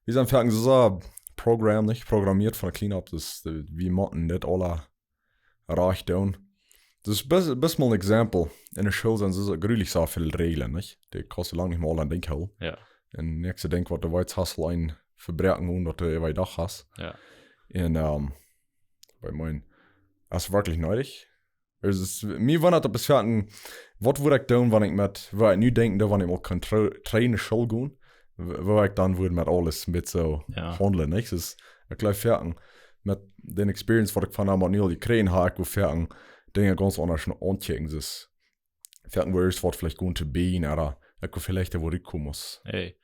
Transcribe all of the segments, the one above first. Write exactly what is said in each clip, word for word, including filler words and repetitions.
wie sent foaken soo, soo programmiert, nich? Programmiert von clean up, dus, äh, wie motten dit aula rajcht doonen. Dus best, best mol een Exempel. Enne School sent soo grulich soo väl Räajlen, nich? Dee kaust du lang nich mol aun denkjen. Jo. Un näakjste Dinkj, waut du weetst, hast du een Vebroaken, un daut du äwa Dach hast. Jo. Un, ähm, bie mie, es werkjlich needich. Aulsoo, mie wundad daut bie foaken, waut wudd ekj doonen, wan ekj met, woo ekj nu denkj, daut wan ekj mol kunn tra-, trigj enne School gonen, w-, woo ekj dan wudd met aules met soo Jo. haundlen, nich? Dus, ekj jleew foaken, met dän Experience, waut ekj von Manuel jekjräajen hab, ekj wudd foaken Dinja gaunz aundasch aunkjikjen, dus foaken wudd ekj waut veleicht gonen to bennen, ooda ekj wudd veleicht doa wua rutkomen. Hey,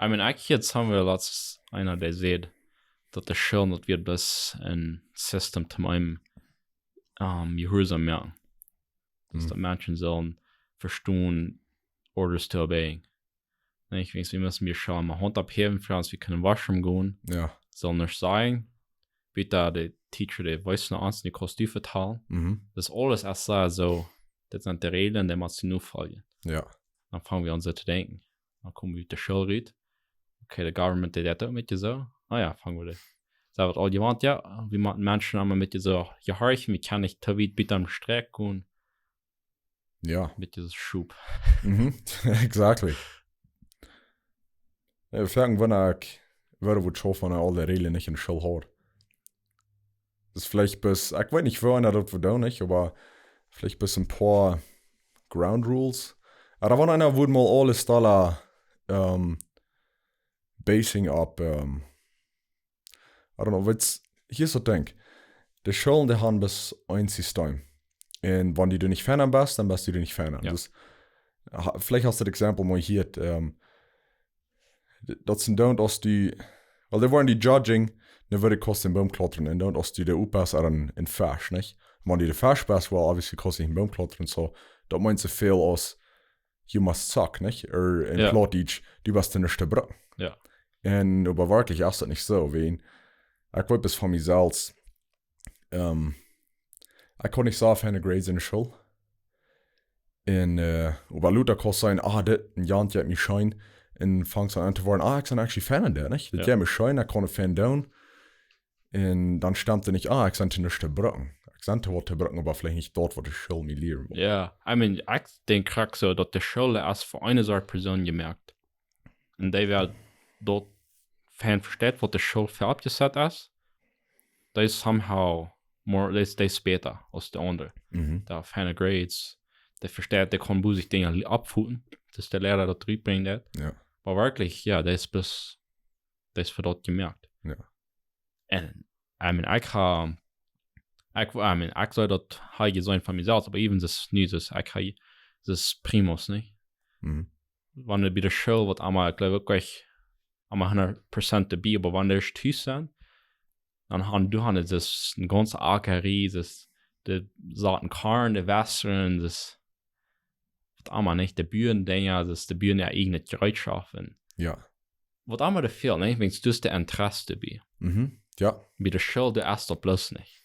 I mean, ekj hia haben wie latst eena, dee säd, daut de School, daut wia bloos een System toom eenem, ähm, jehuarsom moaken. Dus Hm. daut Menschen sellen vestonen, orders to obey. Nich? Wiels wie motten, wie sellen mau Haunt opphäwen, Friends, wie kjennen washroom gonen. Jo. Sellen nuscht sajen. Bitte, de Teacher, dee wees no ons, dee kost die vetalen. Mhm. Daut aules es soo, soo, daut sent de Räajlen, dee mott wie nu foljen. Jo. Dan fang wie aun soo to denkjen. Dan kome wie ut de School rut. Okay, de government deed daut uk met je soo. Ah jo, fang wie de. Soo waut aul jewant, jo, wie motten Menschen aulemol met je soo jehorchen, wie kjennen nich too wiet bie dän Strakj gonen. Jo. Met je soo Schub. Mhm, exactly. Jo, foaken wan ekj, woo daut wudd schaufen, wan aul de Räajlen nich enne School haud. Dus veleicht bloos, ekj weet nich, woo eena daut wudd doonen, nich, oba veleicht bloos een poa ground rules. Oba wan eena wudd mol aules dolla, ähm, basing up, ähm, I don't know, weetst, hia es daut Dinkj. De Schoolen, dee haben bloos een System. Un wan du doa nich Fan aun best, dan best du doa nich Fan aun. Jo. Dus, ha-, veleicht hast du daut Exempel mol hia, ähm, d-, daut sent dan, aus du, well, dee woaren die judgen, dan wudd ekj kaust een Boom klautren. Un dan, aus du de Opas aun een Fesch, nich? Wan du de Fesch best, well, obviously kaust du nich een Boom klautren, soo. Daut meent soo väl aus, you must suck, nich? Ooda en Jo. Plautdietsch, du best nuscht to brucken. Jo. Un oba werkjlich es daut nich soo, wan, ekj weet bloos von mie selfst, ähm, ekj haud nich soo feine Grades enne School. Un, äh, oba lota kaust sajen, ah, dit, un jant jeit mie scheen. Un fangst aun to woaren, ah, ekj sie actually fein en dit, nich? Dit Jo. jeit mie scheen, ekj kaun et fein doonen. Un dan stemt et nich, ah, ekj sie nuscht to brucken. Ekj sie waut to brucken, oba veleicht nich daut, waut de School mie lieren wull. Jo, I mean, ekj denkj krakjt soo, daut de School es fa eene Sort Persoon jemoakt. Un dee, wäa daut fein vesteit, waut de School fa oppjesat es, dee es somehow more, dee es, dee es bäta aus de aundre. Mhm. Dee haft feine Grades, dee vesteit, dee kaun bosich Dinja li-, oppfoten, dus de Liera daut rutbrinjt daut. Jo. Oba werkjlich, jo, dee es bloos, dee es fa daut jemoakt. Jo. Un, I mean, ekj ha, ekj, I mean, ekj saj daut ha jeseenen von mie selfst, oba even daut nu, daut ekj ha, daut Primos, nich? Mhm. Wan dee bie de School, waut aulemol, ekj jleew uk, ekj, aulemol hundat Prozent doabie, oba wan dee tus sent, dan han, du hast daut een gaunze Ackerie, daut, dee saten Korn, dee westren, daut, waut aulemol, nich? Dee buen Dinja, daut, dee buen äa eejnet Jereetschoften. Jo. Waut aulemol dee fält, nich? Wiels du hast daut Interesse doabie. Mhm. Jo. Bie de School, du hast daut bloos nich.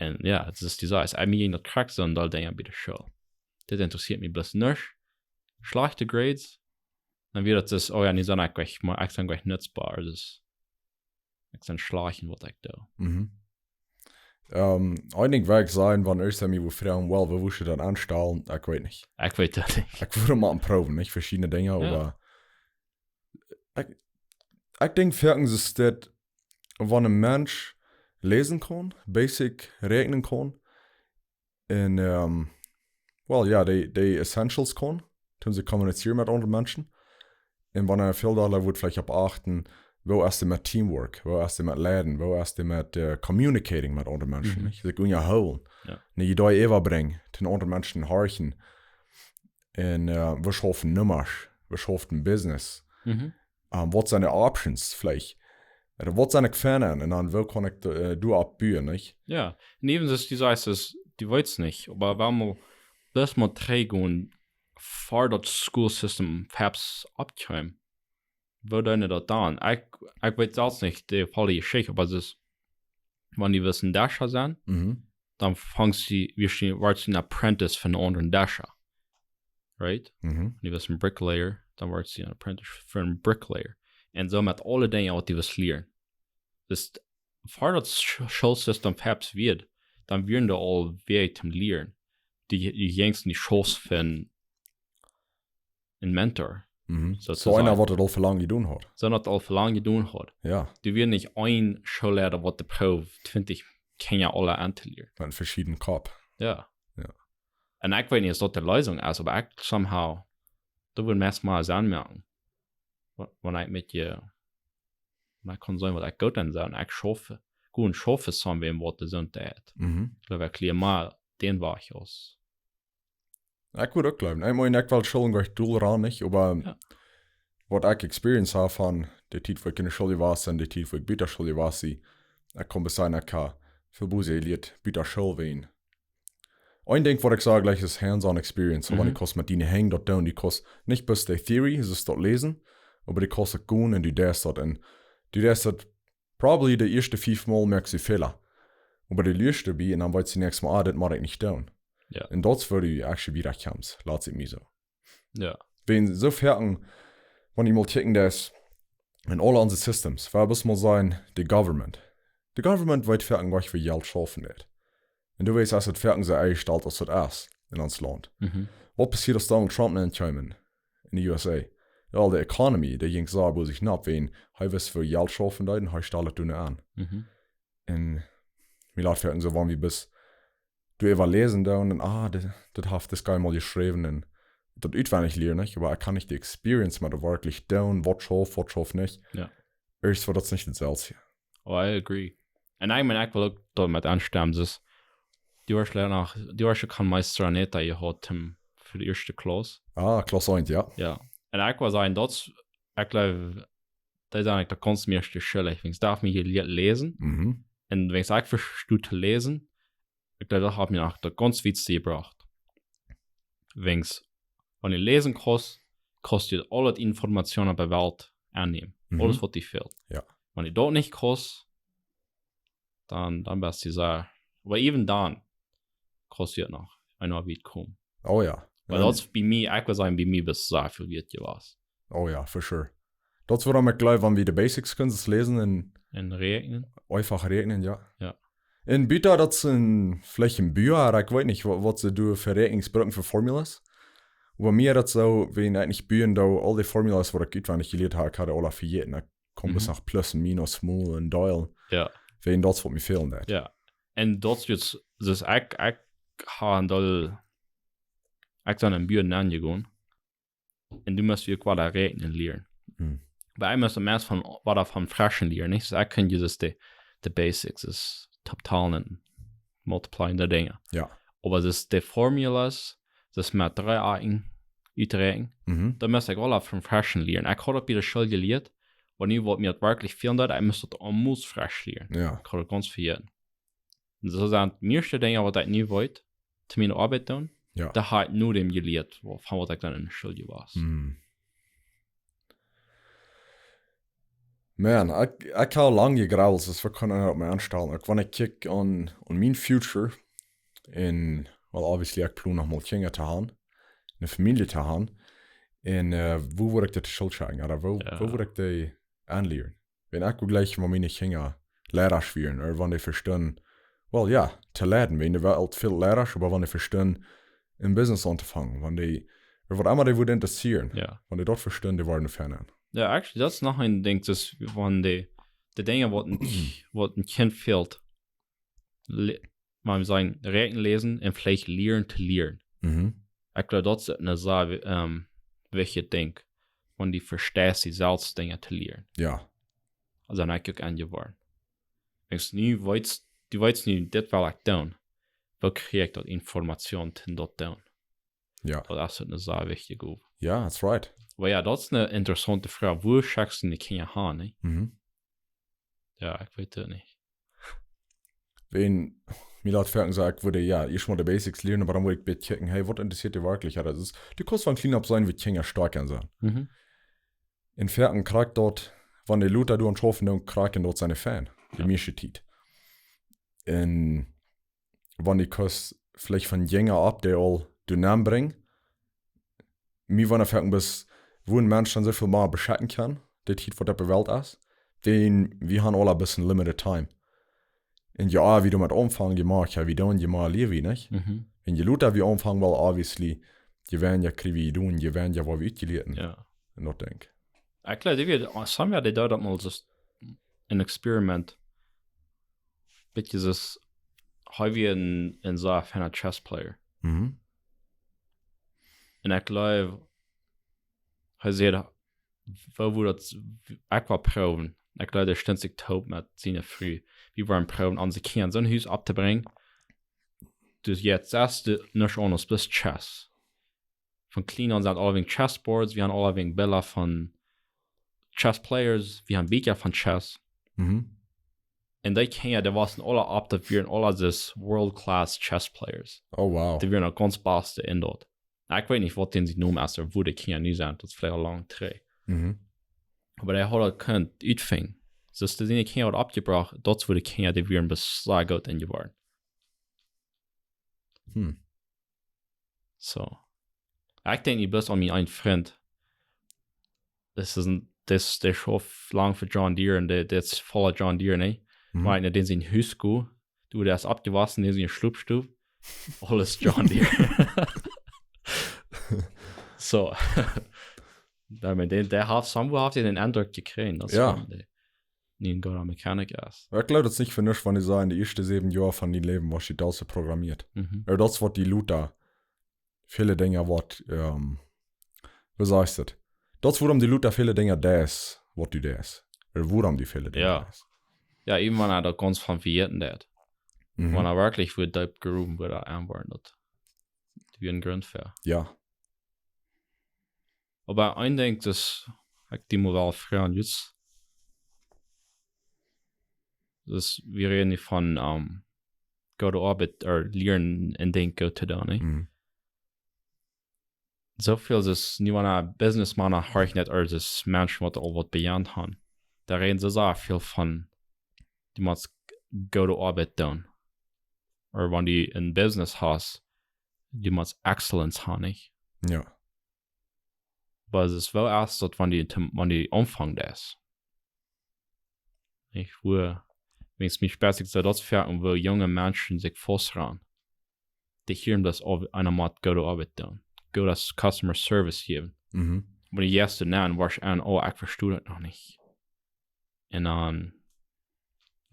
Un jo, daut es dee Sach, ekj meen, daut krakjt soo een Deel Dinja bie de School. Dit interessieet mie bloos nich. Schlajchte Grades, dan wia daut, oh jo, nich soo, ekj, ekj, mau ekj sie nich nutzboa, dus ekj sie schlajcht en waut ekj doo. Mhm. Ähm, ekj denkj, waut ekj saj, wan eena mie wudd froagen, well, woo wudd ekj daut aunstalen? Ekj weet nich. Ekj weet daut nich. Ekj wudd mau proowen, nich? Veschiedne Dinja, Jo. oba ekj, ekj denkj foaken es daut, wan een Mensch läsen kaun, basic räakjnen kaun, un, ähm, well, jo, dee, dee Essentials kaun, toom see kommunizieren met aundre Menschen. Un wan eena väl dolla wudd veleicht opp achten, woo es et met Teamwork, woo es et met leiden, woo es et met, äh, communicating met aundre Menschen, Mhm. nich? Sikj unjahoolen. Jo. Een Idee äwabrinjen, dän aundren Menschen horchen. Un, äh, woo schauft Nummasch, woo schauft Business? Mhm. Ähm, waut sent de Options veleicht? Ooda waut sent de Gefahren? Un dan, woo kaun ekj, äh, doa opp buen, nich? Jo, un even aus du sajchst, es, du weetst nich, oba wan wie bloos mau trigj gonen, ver daut School System foaken oppkjeem, woo deeden dee daut dan? Ekj, ekj weet selfst nich de volle Jeschicht, oba daut es, wan du west een Dasher sennen, Mhm. dan fangst du, woascht du, woascht du een Apprentice von een aundren Dasher. Right? Mhm. Wan du west een Bricklayer, dan woascht du een Apprentice von een Bricklayer. Un soo met aule Dinja waut du west lieren. Dus ver daut Sch-, Schoolsystem foadich wia, dan wieren doa aul Wäaj toom lieren. Du, du jinjst en de School fa een Mentor. Mhm. Soo to sajen. Soo eena waut et aul fa lang jedonen haud. Soo waut aul fa lang jedonen haud. Jo. Du wia nich een Schoollierer waut de Proow twintich Kjinja aule auntolieren. Met een veschiednen Kopp. Jo. Jo. Un ekj weet nich aus daut de Leesunk es, oba ekj somehow, daut wudd mie mol Senn moaken. Wa-, wan ekj met je, wan ekj kunn seenen waut ekj goot aun sie, un ekj schaufe, goot schaufe, soo aus wäa waut de Sent haft. Mhm. Ekj jleew, ekj lia mea dän Wajch aus. Ekj wudd uk jleewen. Ekj meen, ekj well School nich doll raun, nich, oba Jo. waut ekj experience hab von de Tiet wua ekj en de School wia un de Tiet wua ekj buta School wia, ekj kaun bie sennen, ekj hab väl bosje jelieet, buta School wia. Een Dinkj waut ekj saj jlikj es hands-on experience. Mhm. Wan du kaust met diene Henj daut doonen, du kaust nich bloos de theory, es daut läsen, oba du kaust et doonen un du deist daut. Un du deist daut probably de ieeschte fief Mol moakst du Fäla. Oba du lieescht doabie un dan weetst du näakjstet Mol, ah, dit mott ekj nich doonen. Jo. Un daut es wua du actually wieda kjemst, lat ekj mie soo. Jo. Wan soo foaken, wan eena mol checken deit, en aule onse systems, wua best mol sennen, de government. De government weet foaken nich woo Jelt schaufen deit. Un du weetst, aus et foaken soo enjestalt aus et es en ons Launt. Mhm. Waut passieet aus Donald Trump nu kjeem en de U S A? Jo, de economy, dee jinkj soo bosich knapp, wiels hee wist woo Jelt schaufen deed un hee stald et dan aun. Mhm. Un mie lat foaken soo, wan wie bloos doaräwa läsen doonen un, ah, dit, dit haft dis guy mol jeschräwen un daut utwendich lieren, nich? Oba ekj kaun nich de experience met daut werkjlich doonen, waut schauft, waut schauft nich. Jo. Ieescht woat daut nich daut selwje. Oh, I agree. Un ekj meen, ekj well uk doamet enstemmen, dus du hast leider noch, du hast uk kjeen Meister Aneta jehaut, Tim, fa de ieeschte Klauss. Ah, Klauss eent, jo. Jo. Un ekj wudd sajen, daut es, ekj jleew, daut es eejentlich daut gaunz mieeschte School. Ekj, wiels doa haft mie jelieet läsen. Mhm. Un wiels ekj vestund to läsen, ekj jleew, daut haft mie noch daut gaunz wiet jebrocht. Wiels, wan du läsen kaust, kaust du aule Informationen opp de Welt aunnämen. Mhm. Aules waut die fält. Jo. Wan du daut nich kaust, dan, dan best du soo, oba even dan kaust du et noch, un noch wiet komen. Oh jo. Oba Un daut es bie mie, ekj wudd sajen, bie mie best du soo väl wiet jewast. Oh jo, for sure. Daut es wuarom ekj jleew, wan wie de basics kjennen, daut läsen un Un räakjnen. Eefach räakjnen, jo. Jo. Un buta daut see veleicht en Buak, ekj weet nich, waut, waut see doonen fa Räakjnungen brucken fa formulas. Oba mie daut soo, wan ekj nich buen doo, aul de formulas waut ekj utwendich jelieet hab, ekj haud aule vejäten. Ekj kaun Mhm. bloos noch plus un minus, small un deel. Jo. Wan daut waut mie fälen deed. Jo. Un daut es, dus ekj, ekj hab doa, ekj sie en Buak nenjegonen. Un du must uk wada räakjnen lieren. Mhm. Bie mie must eascht von, wada von freschen lieren, nich? Dus ekj kaun just de, de basics, dus topptalen un multiplyen, dee Dinja. Jo. Oba dus de formulas, dus met dree Akjen uträakjnen, Mhm. daut must ekj aule von freschen lieren. Ekj haud daut bie de School jelieet, oba nu waut mie daut werkjlich fälen deed, ekj must daut aulemol fresch lieren. Jo. Ekj haud daut gaunz vejäten. Un daut sent de mieeschte Dinja waut ekj nu weet, to miene Oabeit doonen, Jo. daut hab ekj nu dan jelieet, wa-, von waut ekj dan en de School wia. Mhm. Man, ekj, ekj hab lang jegrubelt, dus wie kjennen daut mol aunstalen. Uk wan ekj kjikj aun, aun mien future, un, well, obviously, ekj plan noch mol Kjinja to haben, eene Famielje to haben, un, äh, wua wudd ekj daut School schekjen, ooda wua, Jo. wua wudd ekj dee aunlieren? Wan ekj wudd jlikj met miene Kjinja Liera wieren, ooda wan dee vestunden, well, jo, to lieren, wan dee wullen väl Liera, oba wan dee vestunden, een Business auntofangen, wan dee, ooda waut emma dee wudd interessieren, Jo. wan dee daut vestunden, dee wudden verändren. Jo, actually, daut es noch een Dinkj, dus wan dee, de Dinja waut een, waut een Kjint fält, le-, wan wie sajen, räakjnen, läsen un veleicht lieren to lieren. Mhm. Ekj jleew, daut es een sea, ähm, wichtjet Dinkj, wan du vesteist, die selfst Dinja to lieren. Jo. Also, dan hab ekj uk aunjeworren. Denkjst nu, weetst, du weetst nu, dit well ekj doonen. Wua kjrie ekj daut Information, om daut to doonen? Jo. Daut es een sea wichtja Goal. Jo, that's right. Oba jo, daut es eene interessante Froag. Wua schekjst du de Kjinja han, nä? Mhm. Jo, ekj weet et nich. Wan, mie lat foaken soo, ekj wudd, jo, ieescht mol de basics lieren, oba dan wudd ekj bät kjikjen, hey, waut interessieet die werkjlich? Jo, daut es, du kaust von kjlien opp seenen, woo Kjinja stoakj sent. Mhm. Un foaken krakjt daut, wan de Lota doa aun schaufen, dan krakjt daut sent fein, de Jo. mieeschte Tiet. Un wan du kaust veleicht von jinja opp, dee aul doa nenbrinjen, mie wundert foaken bloos, woo een Mensch dan soo väl mea beschekjen kaun, de Tiet waut oppe Welt es. Dan, wie haben aule een bät limited time. Un jo, wie doamet aunfangen, je mea, jo, wie doonen, je mea lia wie, nich? Mhm. Un je lota wie aunfangen, well, obviously, je weinja kjrie wie doonen, je weinja woa wie utjelieet. Jo. Un daut denkj ekj. Ekj jleew, dee wia, somewhere, dee deed daut mol soo een Experiment. Bät soo, hee wia een, een sea fiena Chess Player. Mhm. Un ekj jleew, hee säd, woo wudd daut, ekj wull proowen. Ekj jleew, hee stunt sikj toop met siene Fru. Wie wullen proowen, onse Kjinja en soon Hus opptobrinjen. Dus jetzt es de nuscht aundasch bloos Chess. Von kjlien aun sent aule wäajen Chessboards, wie haben aule wäajen Billa von Chess Players, wie haben Bieekja von Chess. Mhm. Un dee Kjinja, dee wieren aule opp, daut wieren aule dise World Class Chess Players. Oh, wow. Dee wieren uk gaunz baste en daut. Ekj weet nich, waut dän sien Nomen es, ooda woo dee Kjinja nu sent, daut es veleicht aul lang trigj. Mhm. Oba dee haud daut kunt utfinjen. Dus dee siene Kjinja haud oppjebrocht, daut es woo dee Kjinja, dee wieren bloos sea goot en jeworden. Hm. Soo. Ekj denkj nich bloos aun mien eenen Frint. Daut es een, daut es, dee schauft lang fa John Deere un dee, dee es voll John Deere, nä? Mhm. Oba eena, dee sien Hus, du, dee es oppjewossen, dee sien Schlopstow. Aules John Deere. Soo. Daut, dee, dee haft, somewhere haft hee dän Endruck jekjräajen, daut Jo. Von dee, dee een gooda Mechanic es. Oba ekj jleew, daut es nich fa nuscht, wan dee sajen, de ieeschte säwen Joa von dien Läwen woascht du daut soo programmieet. Mhm. Oba daut es waut dee lota väle Dinja waut, ähm, woo sajchst du daut? Daut es wuarom dee lota väle Dinja deist, waut du deist. Oda wuarom dee väle Dinja Jo. deist. Jo, even wan hee daut gaunz von vejäten deed. Mhm. Wan hee werkjlich wia deep jegroowen, wia hee aunworden, daut wia een Grunt fa. Jo. Oba een Dinkj, daut ekj die mol well froagen, just, daut wie räden hia von, ähm, goode Oabeit, oda lieren een Dinkj goot to doonen, nä? Mhm. Soo väl es nu aun Businessmannen, hia nich, oda es Menschen waut aul waut bejänt haben. Doa räden see soo väl von, du motst goode Oabeit doonen. Oda wan du een Business hast, du motst Excellence haben, nich? Jo. Oba daut es woo es daut, wan du, wan du aunfangen deist. Ekj wua, wan ekj mie spesifik soo daut froag, woo junge Menschen sikj faust rannen. Dee hieren daut, auf eena mott goode Oabeit doonen. Goodet Customer Service jäwen. Mhm. Oba dee ieeschte Noten woascht du aun, oh, ekj vesto daut noch nich. Un dan,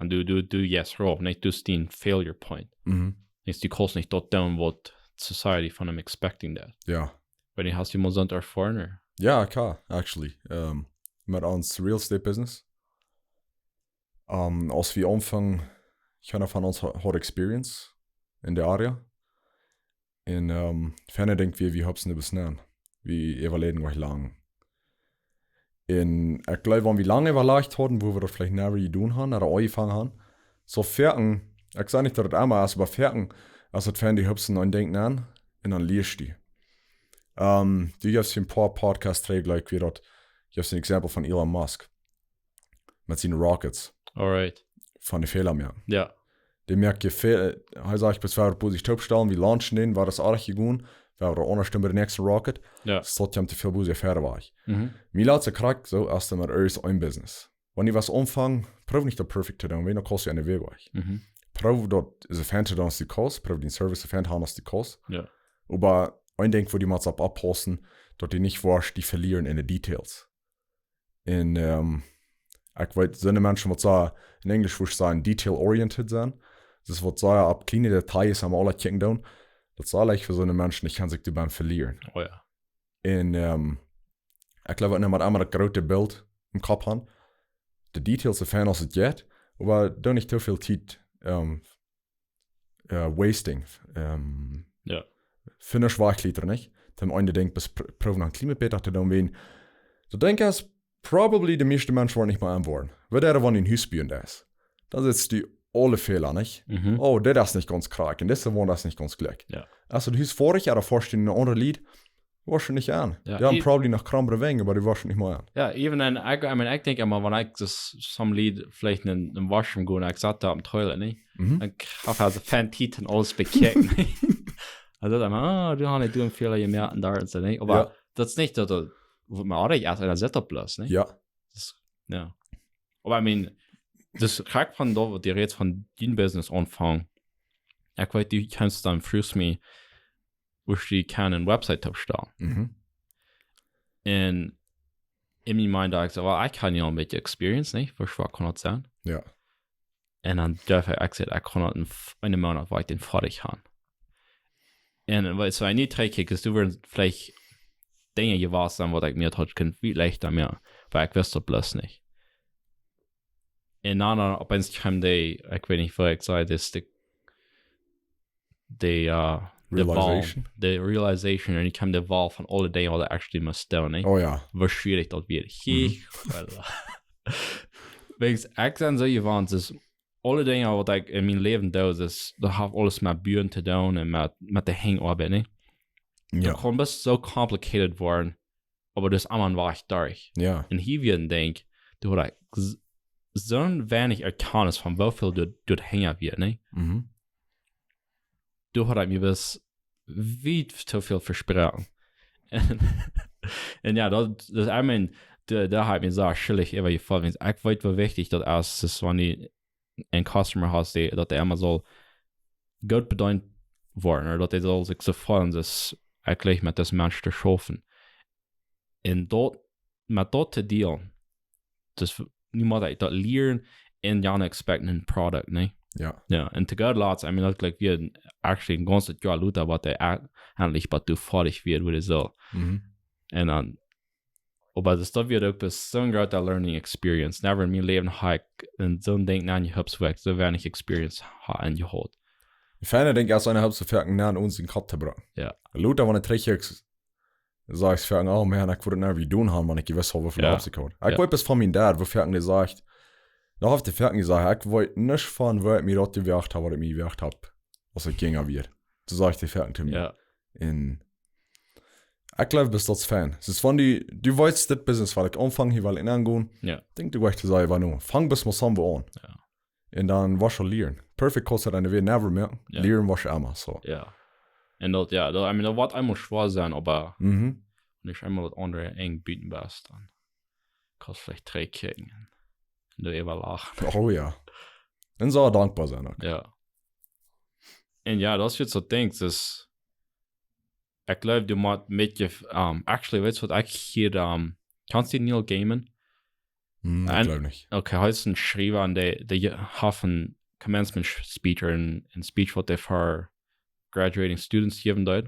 un du, du, du, yes, Rob, nich, du best dän failure point. Mhm. Nich, du kaust nich daut doonen waut society von am expecting deed. Jo. Wan du, hast du mol soont erfoaren? Jo, ekj hab, actually. Ähm, met ons real estate business. Ähm, aus wie aunfungen, kjeena von ons ha-, haud experience in the area. Un, ähm, Ferne denkjt wie, wie haben daut besproaken. Wie äwalajden nich lang. Un ekj jleew, wan wie lang äwalajt hauden, woo wie daut veleicht never jedonen haben, oda aunjefongen haben. Soo foaken, ekj saj nich daut daut emma es, oba foaken, aus et Ferne die haben een Dinkj aun, un dan lieescht du. Ähm, du hast een poa Podcasts trigj, jleew ekj, wia daut, du hast een Exempel von Elon Musk. Met siene Rockets. Alright. Von de Fäla mea. Jo. Dee moakt je väl, hee sajcht, bie wie wudden sikj toopstalen, wie launchen dän, wia daut aarlich jegonen, wia daut aundasch bie de näakjste Rocket. Jo. Soo daut je am to väl Business wieda wajch. Mhm. Mie lat sikj krakjt soo, aus du met irjent een Business. Wan du waut aunfangst, proow nich daut perfekt to doonen, wan du kaust du aun de Wajch. Mhm. Proow daut soo fein to doonen aus du kaust, proow dän Service soo fein to haben aus du kaust. Jo. Oba een Dinkj, wua du motst opp oppaussen, daut du nich woascht die velieren en de Details. Un, ähm, ekj weet, soone Menschen waut soo, en Enjlisch wudd ekj sajen, detail-oriented sent. Daut es waut soo opp kjliene Details aula kjikjen doonen. Daut es leicht fa soone Menschen, dee kjennen sikj doabie velieren. Oh jo. Un, ähm, ekj jleew, eena mott emma daut groote Bilt em Kopp haben. De Details soo fein aus et jeit, oba doo nich too väl Tiet, ähm, äh, wasting. Ähm, Jo. Finish wajchlieren, nich? Dan een Dinkj, bie pr-, proowen een kjlien bät bäta to doonen, wan. Daut Dinkj es probably de mieeschte Menschen woaren nich mea aunwoaren. Wan du een Hus buen deist. Dan sitst du aule Fäla, nich? Mhm. Oh, dit es nich gaunz krakjt un dise Waunt es nich gaunz jlikj. Jo. Aus du daut Hus foadich hast, oda foadich en aundret Lied, woascht du nich aun. Jo, dee haben i- probably noch Kram bie de Wenj, oba dee woascht du nich mea aun. Jo, even en, ekj, I mean, ekj denkj emma, wan ekj daut some Lied veleicht en, en Washroom go un ekj saut doa oppem Toilet, nä? Mhm. Dan haft hee soo fein Tiet un aules bekjikjen, nä? Hee sajcht emma, ah, du hast nich, du hast väl jemoakt un doa un soo, nä? Oba Jo. Daut es nich daut, daut, waut mie aunrajcht, aus eena sitt opp bloos, nä? Jo. Daut, jo. Oba I mean, daut es krakjt von doa, waut du rätst von dien Business aunfangen. Ekj weet, du kjemst dan, fruachst mie, woo du kaust ne Website oppstalen. Mhm. Un en mien mind daut ekj soo, well, ekj hab nu aul een bät Experience, nich? Woo schwoa kaun daut sennen? Jo. Un dan docht ekj, ekj säd, ekj kaun daut en f-, en eenen Moonat, woa ekj dän foadich hab. Un waut ekj nu trigj kjikj, es, doa wieren veleicht Dinja jewast, waut ekj mie haud kunt väl leichta moaken, oba ekj wist daut bloos nich. Un dan, dan opp eemol kjeem dee, ekj weet nich, waut ekj säd, daut es dee, dee, äh, dee Waal, Realization. Dee Realization, un dan kjeem dee Waal von aule Dinja, waut ekj actually must doonen, nä? Oh jo. Woo schwierig daut wia. Mhm. Hiech, Alter. Wäajens, ekj sie soo jewant, daut aule Dinja, waut ekj en mien Läwen doo, daut, daut haft aules met Buen to doonen un met, met de Henj oabeiden, nä? Jo. Daut kaun best soo complicated woaren, oba daut es aulemol een Wajch derch. Jo. Un hia wia een Dinkj, doa haud ekj s-, soo weinich Erkjantnis von woo väl doa, doa hinja wia, nä? Mhm. Doa haud ekj mie best wiet too väl vesproaken. Un, un jo, daut, daut, I mean, doa, doa hab ekj mie soo schullich äwa jefeelt, wiels ekj weet, woo wichtich daut es, daut wan du een Customer hast, dee, daut dee emma saul goot bedeent woaren, ooda daut dee saul sikj soo feelen, daut ekj jlikj met disen Mensch to schaufen. Un daut, met daut to dealen, daut, nu mott ekj daut lieren un dan expecten een Product, nä? Jo. Jo, un to Gott latst, I mean, daut jlikj wia actually een gaunzet Joa lota, waut ekj e-, endlich waut doa foadich wia, woo ekj saul. Mhm. Un dan, oba daut, daut wia uk best soon groote learning experience. Never en mien Läwen hab ekj en soon Dinkj nenjehuppst, wua ekj soo weinich Experience hab enjehaut. Fein, denkj ekj, aus eena halpt soo foaken aun, om sienen Kopp to brucken. Jo. Lota, wan ekj trigj kjikj, saj ekj foaken, oh man, ekj wudd daut never jedonen haben, wan ekj jewist haud, woo väl Jo. Obstacle. Ekj Jo. Weet best von mien Dad, woo foaken dee sajcht, noch opp de foaken jesajcht, ekj weet nich von woo ekj mie daut jewoacht hab, waut ekj mie jewoacht hab, aus ekj jinja wia. Soo sajcht dee foaken to mie. Jo. Un ekj jleew, best daut fein. Daut es von dee, du weetst, dit Business, waut ekj aunfangen, hia well ekj aungonen. Jo. Denkj du, waut to sajen, wan nu. Fang best mol soo aun. Jo. Un dan woascht du lieren. Perfect kaust du daut never moaken. Jo. Lieren woascht du emma, soo. Jo. Un daut, jo, daut, I mean, daut woat eemol schwoa sennen, oba Mhm. wan du eemol daut aundre Enj buten best, dan kaust du veleicht trigj kjikjen un doaräwa lachen. Oh jo. Un soo dankboa sennen uk. Jo. Un jo, daut es soo een Dinkj, daut, ekj jleew, du motst met je, ähm, actually, weetst du waut, ekj hia, ähm, kjanst du Neil Gaiman? Hm, ekj En-, jleew nich. Okay, hee es een Schriewa un dee, dee haft een commencement sh-, speech, een, een speech, waut hee fa graduating students jäwen deed.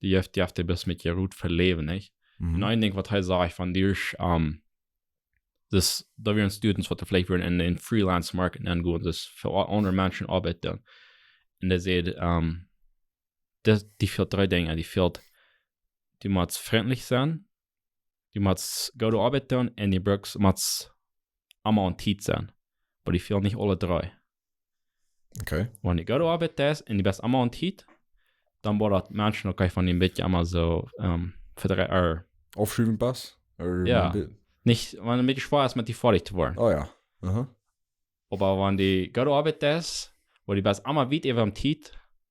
Dee haft, dee haft dee best met je Rot fa Läwen, nich? Mhm. Un een Dinkj, waut hee sajcht, von dee es, ähm, daut, doa wieren students, waut veleicht wieren en dän freelance market aungonen, daut fa a-, aundre Menschen Oabeit doonen. Un dee säd, ähm, daut, dee fält dree Dinja, dee fält, du motst frintlich sennen, du motst goode Oabeit doonen un du brukst, motst emma aun Tiet sennen. Oba dee fält nich aule dree. Okay. Wan du goode Oabeit deist un du best emma aun Tiet, dan woat daut Menschen uk von die een bät emma soo, ähm, vedre-, or Aufschuwen best? Or Jo. een bät- Nich, wan een bät schwoa es, met die foadich to woaren. Oh jo. Aha. Oba wan du goode Oabeit deist, wua du best emma wiet äwa aun Tiet,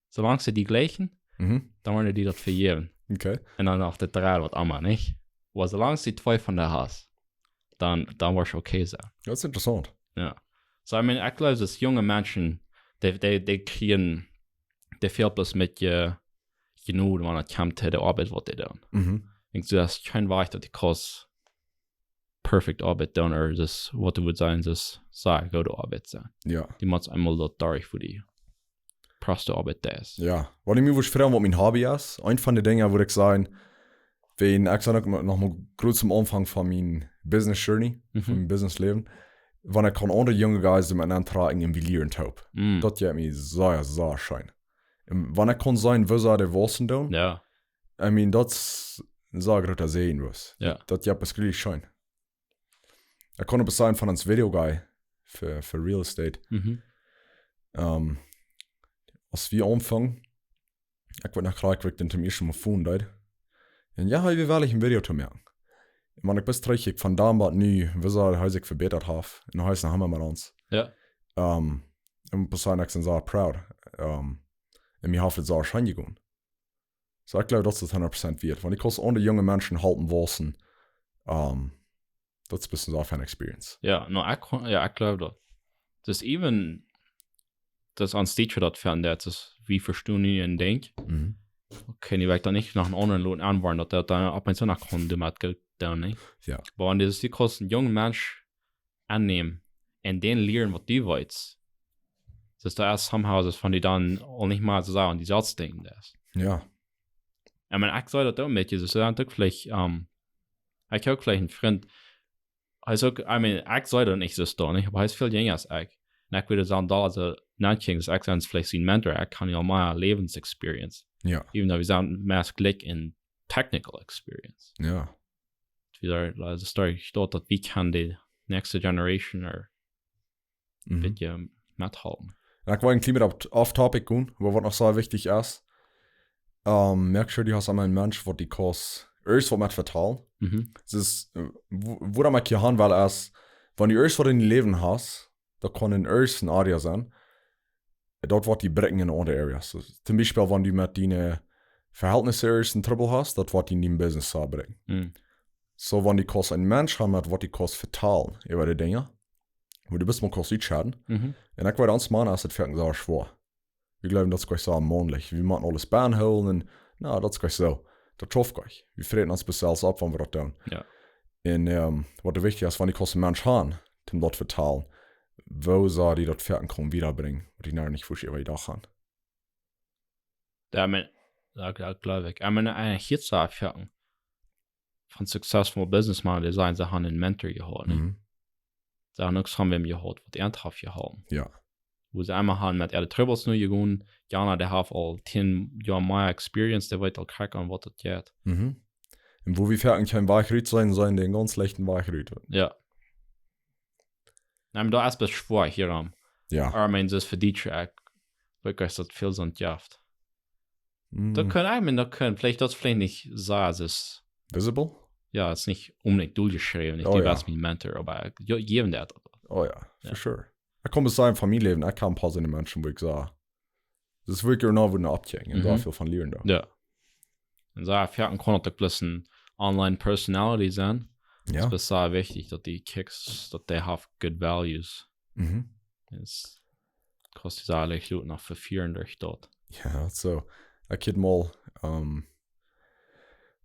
soo lang see die jlikjen, Mhm. dan woaren dee die daut vejäwen. Okay. Un dan noch de dree waut emma, nich? Oba soo lang du twee von dee hast, dan, dan woascht du okay sennen. Daut es interessaunt. Jo. Soo, I mean, ekj jleew, daut junge Menschen, dee, dee, dee kjrieen, dee fält best met je Jnod, wan et kjemt to de Oabeit, waut dee doonen. Mhm. Denkjst du, daut es kjeen Wajch, daut du kaust perfect Oabeit doonen, or daut, waut du wudst sajen, daut sea goode Oabeit sennen. Jo. Du motst eemol daut derch, wua du proste Oabeit deist. Jo. Waut ekj mie wudd froagen, waut mien Hobby es, eent von de Dinja, wudd ekj sajen, wan ekj sie uk noch mol krakjt aum Aunfank von mien Business Journey, Mhm. von mien Business Läwen, wan ekj kaun aundre junge Guys met aun trakjen un wie lieren toop. Mm. Daut jeit mie sea, sea scheen. Un wan ekj kaun seenen, woo see dee wausen doonen, Jo. I mean, daut es een sea groota Säajen, waut. Jo. Daut jeit mie really scheen. Ekj kaun uk sajen von ons Video Guy fa, fa Real Estate. Mhm. Ähm, aus wie aunfungen, ekj weet noch krakjt, woo ekj dän tom ieeschten Mol phone deed. Un jo, hee wia wellich een Video to moaken. Un wan ekj best trigj kjikj von dan bat nu, woo sea hee sikj vebätat haft. Un hee es noch emma met ons. Jo. Ähm, un ekj sie sea proud. Ähm, un mie haft et sea scheen jegonen. Soo, ekj jleew, daut es daut hundat Prozent wieet. Wan du kaust aundre junge Menschen halpen wausen, ähm, Daut es een bät soo een experience. Jo, no, ekj, jo, ekj jleew daut. Dus even, daut ons Teacher daut fält, daut es, wie vestonen nu een Dinkj. Mhm. Okay, nu woa ekj daut nich noch een aundren loten aunwoaren, daut daut dan opp eemol soo noch kaun, du mott goot doonen, nä? Jo. Oba wan du, du kaust een junga Mensch aunnämen un dän lieren waut du weetst. Dus daut es somehow, daut wan du dan aul nich mea soo sea aun die selfst denkjen deist. Jo. Jo, oba ekj saj daut uk een bät, dus daut uk veleicht, ähm, ekj hab uk veleicht een Frint, hee es uk, I mean, ekj saj daut nich soo stoakj, nich? Oba hee es väl jinja aus ekj. Un ekj wudd sajen, daut es een Nation, dus ekj sie veleicht sien Mentor, ekj kaun hia mea Läwensexperience. Jo. Even though wie sent meist jlikj en technical experience. Jo. Wie doa, also, stoakj, ekj docht, daut wie kjennen de näakjste Generation er Mhm. bät methalpen. Un ekj well een kjlien bät off, off topic gonen, oba waut noch soo wichtich es, ähm, make sure du hast emma een Mensch, waut du kaust ieescht waut met vetalen. Mhm. Dus, äh, wo-, wuarom ekj hia han well es, wan du ieescht waut em Läwen hast, daut kaun een ieescht een area sennen, daut woat die brinjen en aundre areas. Dus, toom Biespel, wan du met diene Verhältnisse ieescht een Trubbel hast, daut woat die en dien Business brinjen. Mhm. So, wan du kaust een Mensch han met waut du kaust vetalen äwa de Dinja, woo du best mol kaust utschaden. Mhm. Un ekj weet, ons Mana es daut foaken sea schwoa. Wie jleewen, daut es jlikj soo maunlich. Wie motten aules bie hoolen un, na, daut es jlikj soo. Daut schauft jlikj. Wie fräten ons bloos selfst opp, wan wie daut doonen. Jo. Un, ähm, waut doa wichtich es, wan du kaust een Mensch han, toom daut vetalen, woo saul die daut foaken kjennen wiedabrinjen, waut du noch nich fa äwa die Dach han. Jo, I mean, daut, daut jleew ekj. I mean, ekj hia soo foaken von successful businessmen, dee sajen, see han een Mentor jehaut, nä? Mhm. See han uk soo wäm jehaut, waut an haft jehoolen. Jo. Woo see eemol han met äare Trubbels nu jegonen, jana, dee haft aul tieen Joa mea experience, dee weet aul krakjt aun waut daut jeit. Mhm. Un woo wie foaken kjennen Wajch rut seenen, sent dee gaunz leichten Wajch rut. Jo. Nä, oba daut es best schwoa hia aun. Jo. Oba ekj meen, daut es fa die, ekj, ekj weet, daut väl sent jeft. Mm. Daut kaun, I mean, daut kaun, veleicht, daut es veleicht nich soo, es visible? Jo, daut es nich onbedingt doljeschräwen, nich, oh, du jo. Best mien Mentor, oba jo, jäwen daut. Oh jo, jo. For sure. Ekj kaun bloos sajen, Famieljeläwen, ekj hab een poa soone Menschen, woo ekj saj, daut es werkjlich noch waut oppkjikjen un, mhm, doa väl von lieren doa. Jo. Un soo, foaken kaun daut uk bloos een online personality sennen. Jo. Daut es sea wichtich, daut du kjikjst, daut dee haft good values. Mhm. Es kost die sea leicht loten noch vefieren derch daut. Jo, soo. Ekj hab mol, ähm,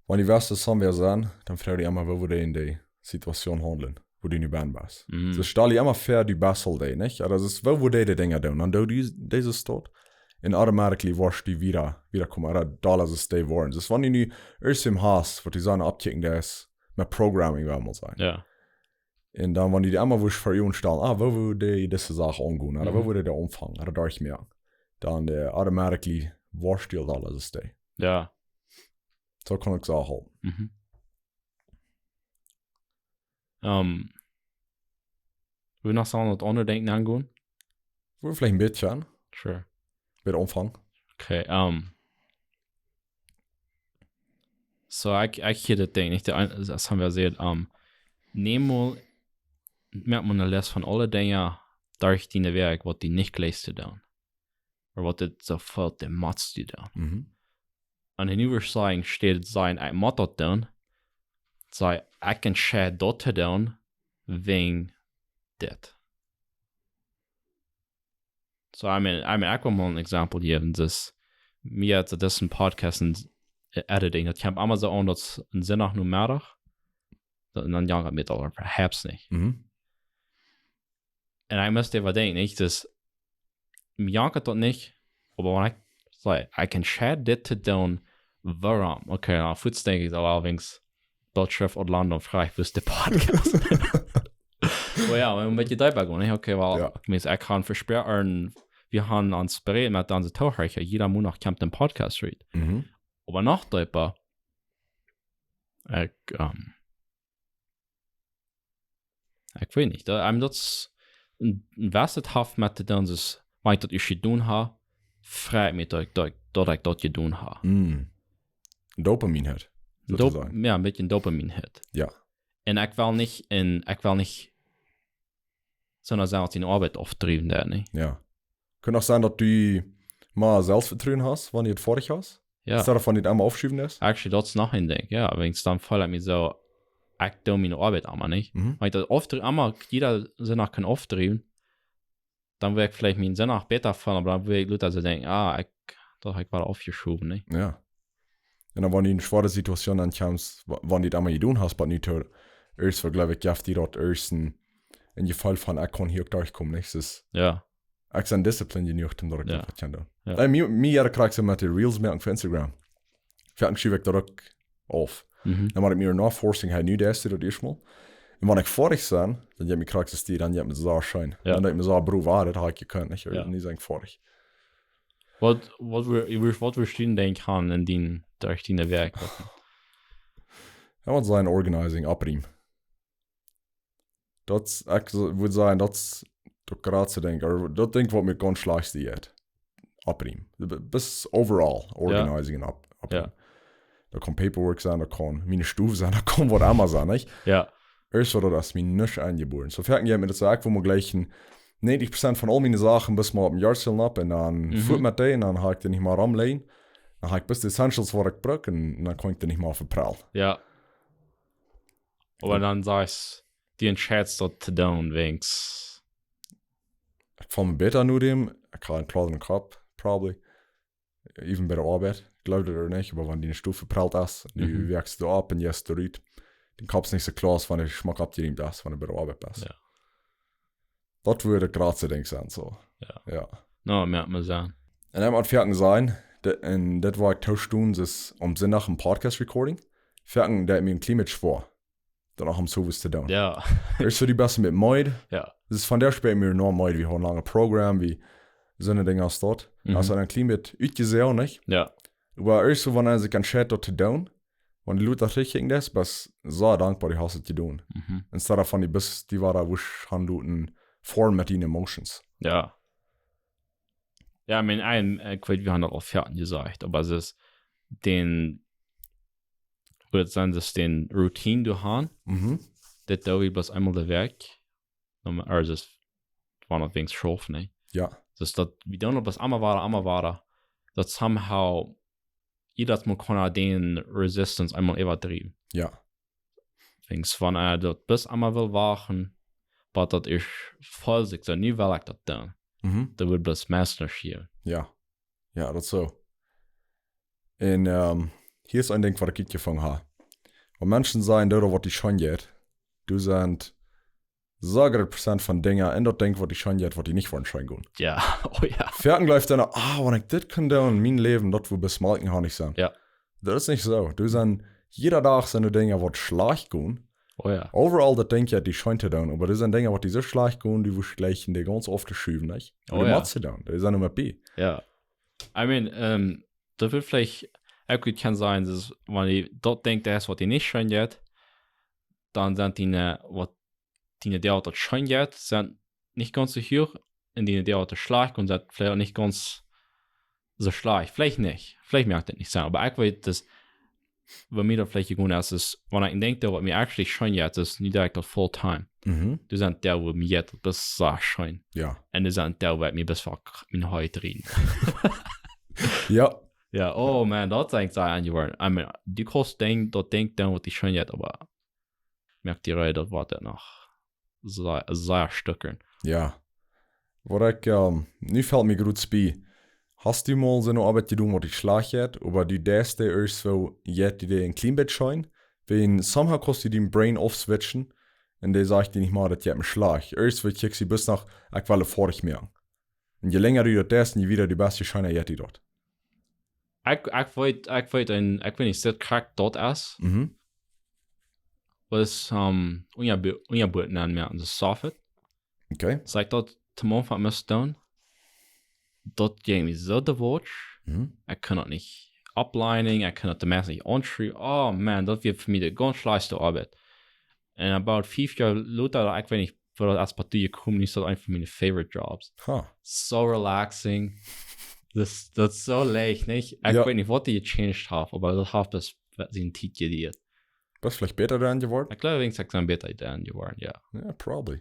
wan du wist, daut soo wäa sennen, dan froag die emma, woo wudd dee en dee Situation haundlen, woo du nu bennen best. Mhm. Soo stal die emma väa, du best aul dee, nich? Jo, daut es, woo wudd dee de Dinja doonen? Dan doo du dise Stot. Un automatically woascht du wada, wada komen, ooda dolla aus dee woaren. Dus wan du nu ieescht een hast, waut du soo oppkjikjen deist, met programming, well wie mol sajen. Jo. Un dan, wan du die emma wurscht väa Uagen stalen, ah, woo wudd dee dise Sach aungonen, ooda woo, mhm, wudd dee aunfangen, ooda doa nich mea. Dan, äh, automatically woascht du aul dolla aus dee. Jo. Soo kaun ekj soo halpen. Mhm. Ähm, wudd noch soo waut aundret Denkjen aungonen? Wudd veleicht een bät aun. Sure. Bät aunfangen. Okay, ähm, soo, ekj, ekj hia daut Dinkj, nich, de, daut haben wie jesajcht, ähm, näm mol, moak mol eene List von aule Dinja, derch diene Wäakj, waut du nich jleichst to doonen. Ooda waut du soo fält, dee motst du doonen. Mhm. Un enn äare Sied steit sennen, ekj mott daut doonen, saj, ekj entscheid daut to doonen, wäajen dit. So, I mean, I mean, ekj well mol een Exempel jäwen, dus, mie haft daut een Podcast un, äh, Editing, daut kjemt emma soo aun, daut es een Sindach Nomeddach, daut, un dan jankat mie daut perhaps nich. Mhm. Un ekj mott äwadenkjen, nich? Dus, mie jankat daut nich, oba wan ekj saj, ekj entscheid dit to doonen, wuarom? Okay, nu, fuaz denkj ekj aul, allerdings, daut Schrift Orlando froagt, woo es de Podcast? Oba jo, een bät deepa gonen, nich? Okay, well, jo. Ekj meen, ekj kaun vesproaken, wie haben ons bereed met onse Toohorcha, jieda Moonat kjemt een Podcast rut. Mhm. Oba noch deepa, ekj, ähm, ekj weet nich. Daut, ähm, daut es een, een waut daut haft met to doonen, dus, wan ekj daut ieescht jedonen hab, frei mie daut ekj, daut ekj, daut ekj daut jedonen hab. Mm. Dopamine-Hit, Dop-, sozusagen. Jo, een bät Dopamine-Hit. Jo. Un ekj well nich, un ekj well nich soo sea aus de Oabeit aufdriewen doa, nä? Jo. Kaun uk sennen, daut du mea Selfstvetruen hast, wan du daut foadich hast. Jo. Instead of wan du daut emol aufschuwen deist. Actually, daut es noch een Dinkj, jo. Wäajen dan feel ekj mie soo, ekj doo miene Oabeit emma, nich? Mhm. Wan ekj daut aufdrie-, emma jieda Sindach kaun aufdriewen, dan woa ekj veleicht mienen Sindach bäta feelen, oba dan woa ekj lota soo denkjen, ah, ekj, daut hab ekj wada aufjeschowen, nich? Jo. Un dan, wan du en schwoare Situation dan kjemst, wa-, wan du daut emma jedonen hast, bat nu too, ieescht, jleew ekj, jeft die daut ieescht een, een Jefeel von, ekj kaun hia uk derchkomen, nich? Daut es, Jo. ekj sie disciplined jenuach, om daut uk Jo. daut kaun doonen. Jo. Ey, mie, mie jeit krakjt soo met de Reels moaken fa Instagram. Foaken schuw ekj daut uk auf. Mhm. Dan mott ekj mie noch forcing, hey, nu deist du daut ieescht mol. Un wan ekj foadich sie, dan jeit mie krakjt soo, dan jeit mie soo scheen. Jo. Dan denkj ekj mie soo, Bro, woo, daut hab ekj jekaunt, nich? Jo. Nu sie ekj foadich. Waut, waut wea-, wea-, waut wea-, wea-, denkj ekj aun en dien, derch diene Wäakj? Jo, waut sent organizing, oprieemen. Daut es, ekj s-, wudd sajen, daut es daut jratste Dinkj, oba daut Dinkj waut mie gaunz schlajcht jeit. Oprieemen. B-, bis overall Jo. organizing un op-, oprieemen. Jo. Daut kaun paperwork sennen, daut kaun miene Stow sennen, daut kaun waut emma sennen, nich? Jo. Ieescht waut, daut es mie nich aunjebuaren. Soo foaken jeit mie daut soo, ekj well mau jlikj een näajentich Prozent von aul miene Sachen bat mau opp een Joa stalen opp un dan Mhm. fuat met dee un dan hab ekj dee nich mea romleien. Dan hab ekj bloos de Essentials waut ekj bruck un dan kaun ekj dee nich mea veprellen. Jo. Oba Jo. dan sajchst, du entscheidst daut to doonen, weens Ekj feel mie bäta nu däm, ekj hab een kloaren Kopp, probably. Even bie de Oabeit, jleew daut ooda nich, oba wan diene Stow veprellt es, nu Mhm. woakst du opp un jeist rut, dien Kopp es nich soo kloa aus wan et schmock oppjerieemt es, wan du bie de Oabeit best. Jo. Daut wudd daut jratste Dinkj sennen, soo. Jo. Jo. No, moakt mie Senn. Un dan mott foaken sennen, de-, un daut waut ekj toostund, es aum Sindach een Podcast recording. Foaken, daut mie een kjlien bät schwoa. Dan noch om soo waut to doonen. Jo. Ieescht soo dee best een bät meed. Jo. Daut es von doa spät mie noch meed, wie haben een langet Programm, wie soone Dinja aus daut. Mhm. Daut es een kjlien bät utjeseenen, nich? Jo. Oba ieescht soo, wan eena sikj entscheit daut to doonen, wan du lota richtig denkjst, best soo dankboa, du hast et jedonen. Mhm. Instead of wan du best, dee wada wurscht aunloten, foaren met diene emotions. Jo. Jo, ekj meen, ekj, ekj weet, wie haben daut aul foaken jesajcht, oba daut es dän, wudd sennen, daut es dän Routine du hast, Mhm. daut doo wie bloos eemol de Wäakj, dan, or daut es wan et weens schauft, nä? Jo. Daut es daut, wie doonen daut bloos emma wada, emma wada, daut somehow, jiedatsmol kaun dee Resistance eemol äwadriewen. Jo. Weens wan eena daut bloos emma well wachten, bat daut es voll sikj soo, nu well ekj daut doonen. Mhm. Daut wudd bloos mea scheen. Jo. Jo, daut es soo. Un, ehm, hia es een Dinkj waut ekj utjefungen hab. Wan Menschen sajen, daut waut die scheen jeit, du sent soo groot Prozent von Dinja en daut Dinkj waut die scheen jeit, waut die nich woaren scheen gonen. Jo, oh jo. Foaken jleeft eena, ah, wan ekj dit kunn doonen en mien Läwen, daut wudd besmolten goanich sennen. Jo. Daut es nich soo. Du sent, jieda Dach sent doa Dinja waut schlajcht gonen. Oh jo. Overall daut Dinkj jeit die scheen to doonen, oba doa sent Dinja waut die soo schlajcht gonen, du wurscht jlikj dee gaunz aufschaufen, nich? Oh jo. Oba du motst dee doonen, dee sent emma bie. Jo. I mean, ehm, daut wudd veleicht uk goot kjennen sennen, daut wan du daut Dinkj deist waut die nich scheen jeit, dan sent diene, waut diene Dinja waut die scheen jeit, sent nich gaunz soo huach, un diene Dinja waut die schlajcht gonen, sent veleicht uk nich gaunz soo schlajcht. Veleicht nich. Veleicht moakt daut nich Senn. Oba ekj weet daut, waut mie daut veleicht jegonen es, es, wan ekj denkj, daut waut mie actually scheen jeit, es nu daut ekj daut full time. Mhm. Doa sent Dinja waut mie jeit, daut es soo scheen. Jo. Un doa sent Dinja waut mie best fuck mien Hoat rieten. Jo. Jo, oh man, daut es eejentlich sea aunjewoaren. I mean, du kaust denkjen, daut Dinkj doonen waut die scheen jeit, oba moakt die Reis, daut woat daut noch sea, sea stekjen. Jo. Waut ekj, ehm, nu felt mie groots bie. Hast du mol soone Oabeit jedonen waut die schlajcht jeit, oba du deist dee ieescht soo, jeit die dee een kjlien bät scheen? Wan somehow kaust du dien Brain off switchen un dee sajcht die nich mea, daut jeit mie schlajcht. Ieescht wudd ekj sajen, best noch, ekj well et foadich moaken. Un je lenja du daut deist, un je wieda du best, je scheena jeit die daut. Ekj, ekj weet, ekj weet een, ekj weet nich, daut krakjt daut es. Mhm. Waut es, ehm, Unjabu-, Unjabuat aunmoaken, daut es soft. Okay. Saj ekj daut to Montfort must doonen? Daut jinkj mie soo de Wotsch. Mhm. Ekj kunn daut nich oplienen, ekj kunn daut de Menschen nich aunschriewen. Oh man, daut wia fa mie de gaunz schlajchtste Oabeit. Un about fief Joa lota, ekj weet nich, woo daut es bie die jekomen es, daut eent von miene favorite jobs. Huh. So relaxing. Daut, daut es soo leicht, nich? Ekj Jo. weet nich, waut dee gechanged haft, oba daut haft best siene Tiet jeduat. Best veleicht bäta doaraun jeworden? Ekj jleew, ekj sie bäta doaraun jeworden, jo. Jo, probably.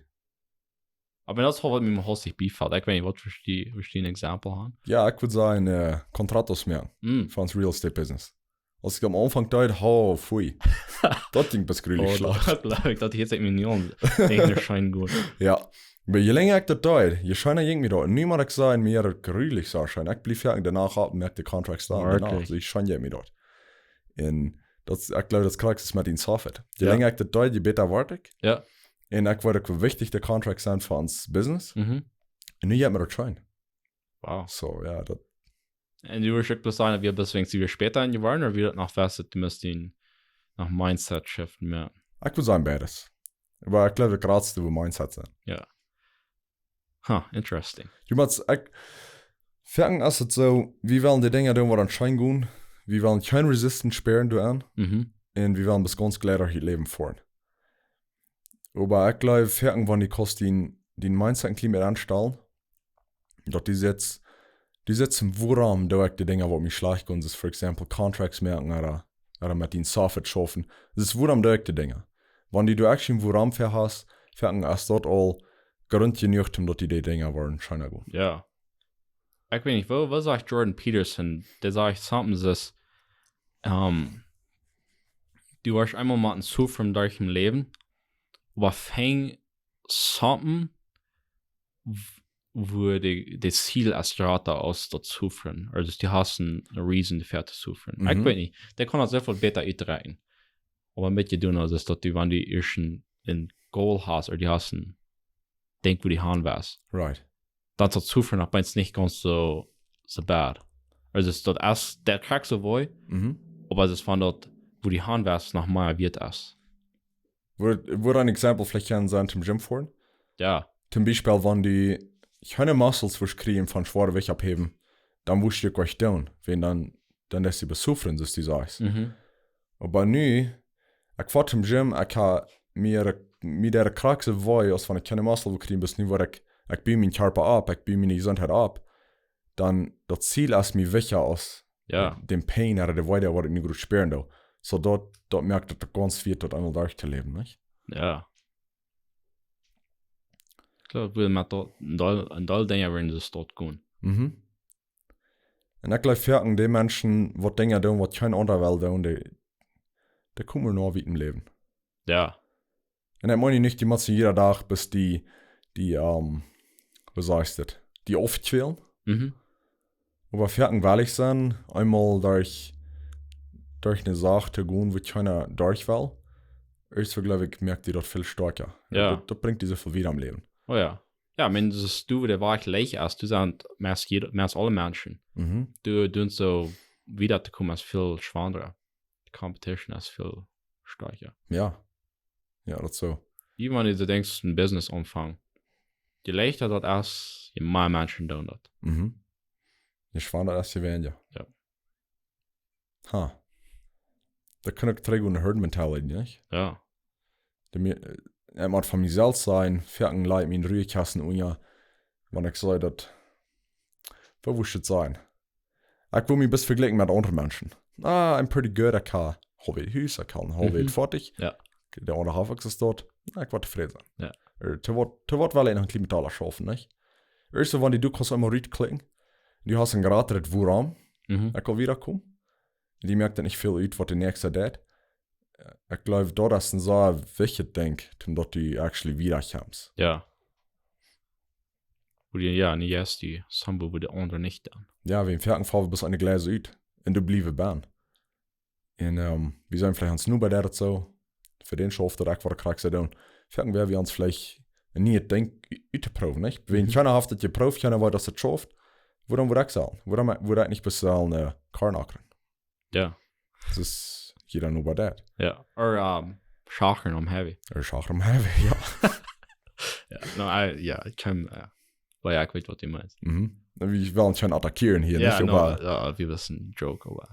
Oba daut es waut mie haustich biefelt. Ekj weet nich, waut fa die, fa die een Example han? Jo, ekj wudd sajen, eh, contratos moaken Mm. fa ons real estate business. Aus ekj aum Aunfank deed, ho, fui. Daut jinkj best grulich schlajcht. Daut jleew ekj, daut hieet sikj mie nich aun. Ekj scheen goot. Jo. Oba je lenja ekj daut deed, je scheena jinkj mie daut. Un nu mott ekj sajen, mie jeit daut grulich soo scheen. Ekj bliew foaken de Nacht opp un moak de Contracts dan. Werkjlich. Soo, ekj scheen jinkj mie daut. Un daut, ekj jleew, daut krakjt es met dän Software. Je lenja ekj daut deed, je bäta wort ekj. Jo. Un ekj weet uk, woo wichtich de Contracts sent fa ons Business. Mhm. Un nu jeit mie daut scheen. Wow. Soo, jo, daut. Un du wurscht uk bloos sajen, daut wie bloos wäajen see wia späta enn jeworden, ooda wia daut noch fast, daut du must dän noch Mindset shiften, jo? Ekj wudd sajen beides. Oba ekj jleew, daut jratste wudd Mindset sennen. Jo. Huh, interesting. Du motst, ekj, foaken es et soo, wie wellen de Dinja doonen, waut ons scheen gonen. Wie wellen kjeen Resistance spieren doaraun. Mhm. Un wie wellen bloos gaunz jlikj derch daut Läwen foaren. Oba ekj jleew, foaken, wan du kaust dien, dien Mindset een kjlien bät aunstalen, daut du sajchst, du sajchst, wuarom doo ekj de Dinja, waut mie schlajcht gonen, soo, for example, Contracts moaken, ooda, ooda met dän Software schaufen. Daut es, wuarom doo ekj de Dinja? Wan du doa actually een wuarom fa hast, foaken es daut aul Grunt jenuach, om daut du de Dinja woaren scheena gonen. Jo. Ekj weet nich, woo, waut sajcht Jordan Peterson? Dee sajcht something es, ähm, du woascht eemol motten suffren derch daut Läwen, oba finj something, w-, wua de, de Ziel es jrata aus daut suffren. Ooda daut du hast eene, eene reason doafäa to suffren. Ekj, mhm, weet nich, dee kaun daut sea väl bäta utdrekjen. Oba een bät doonen, aus daut du, wan du ieescht een, een goal hast, ooda du hast een, denkj, wua du han west. Right. Dan es daut suffren opp eemol nich gaunz soo, soo bad. Aulsoo daut es, daut kjrichst du woo, mhm, oba daut es von daut, wua du han west, noch mea wieet es. Wudd, wudd een Example veleicht kjennen sennen, toom Gym foaren? Jo. Toom Biespel, wan du kjeene Muscles wurscht kjrieen von schwoare Wäaj opphäwen, dan wurscht du uk nich doonen, wiels dan, dan es die besuffren, soo aus du sajchst. Mhm. Oba nu, ekj foa toom Gym, ekj ha mea, mea de krakjt soo wee, aus wan ekj kjeene Muscles wudd kjrieen, bat nu woa ekj, ekj bu mienen Kjarpa opp, ekj bu miene Jesuntheit opp. Dan daut Ziel es mie wichtja aus, jo, dän Pain ooda de Wee, waut ekj nu jrod spieren doo. Soo daut, daut moakt daut gaunz schwoa, daut eemol derchtoläwen, nich? Jo. Ekj jleew, wie motten daut, een Deel, een Deel Dinja woaren, daut es daut gonen. Mhm. Un ekj jleew foaken, de Menschen, waut Dinja doonen, waut kjeen aundra well doonen, dee, dee komen noch wiet em Läwen. Jo. Un ekj meen nich, du motst jieda Dach bloos die, die, ähm, woo sajchst du daut, die aufkjwälen. Mhm. Oba foaken well ekj sennen, eemol derch, derch eene Sach to gonen, wua kjeena derch well, es, jleew ekj, moakt die daut väl stoakja. Jo. Daut, daut brinjt die soo väl wieda em Läwen. Oh jo. Jo, ekj meen, daut es, du, de Wajch leicht es, du sajchst, meist jieda, meist aule Menschen. Mhm. Du, du soo wieda to komen es väl schwanda. De Competition es väl stoakja. Jo. Jo, daut soo. Wie wan du denkjst, een Business aunfangen. Je leichta daut es, je mea Menschen doonen daut. Mhm. Je schwanda es, je weinja. Jo. Ha. Daut kaun uk trigj eene Herd Mentality, nich? Jo. De mie, äh, ekj mott von mie selfst sajen, foaken laj ekj mie en Ruhekjasten unja, wan ekj saj daut, woo wudd daut sennen? Ekj well mie bloos vejlikjen met aundre Menschen. Ah, I'm pretty good, ekj ha een haulf Hus, ekj ha een haulf, mhm, foaken. Jo. De aundre haft uk soo daut. Na, ekj woa tofräd sennen. Jo. Äh, to waut, to waut well ekj noch een kjlien bät aula schaufen, nich? Ieescht, wan du, du kaust eemol rutklikjen, du hast een jratret wuarom, mhm, ekj well wieda komen. Die moakt daut nich väl ut, waut de näakjsta deit. Ekj jleew, daut es een sea wichtjet Dinkj, toom daut du actually wieda kjemst. Jo. Wua du, jo, nich ieescht die, soo wua de aundre nich doonen. Jo, wie foaken faulen bloos aun de Jleis ut. Un du bliefst bennen. Un, ähm, wie sent veleicht ons nu bie daut soo, fa dän schauft daut uk waut krakjt soo doonen. Foaken woa wie ons veleicht een nieet Dinkj u-, utproowen, nich? Wan, mhm, kjeena haft daut jeprooft, kjeena weet, daut et schauft. Wuarom wudd ekj sellen? Wuarom wudd ekj nich bloos sellen, äh, Korn akren? Jo. Daut es hia dan äwa daut. Jo. Ooda, ähm, schachren om Heavy. Ooda schachren om Heavy, jo. Jo, no, I, jo, ekj kaun, jo. Oba jo, ekj weet, waut du meenst. Mhm. Wie wellen kjeen attackieren hia, jo, nich? No, oba jo, wie wisten, joke, oba.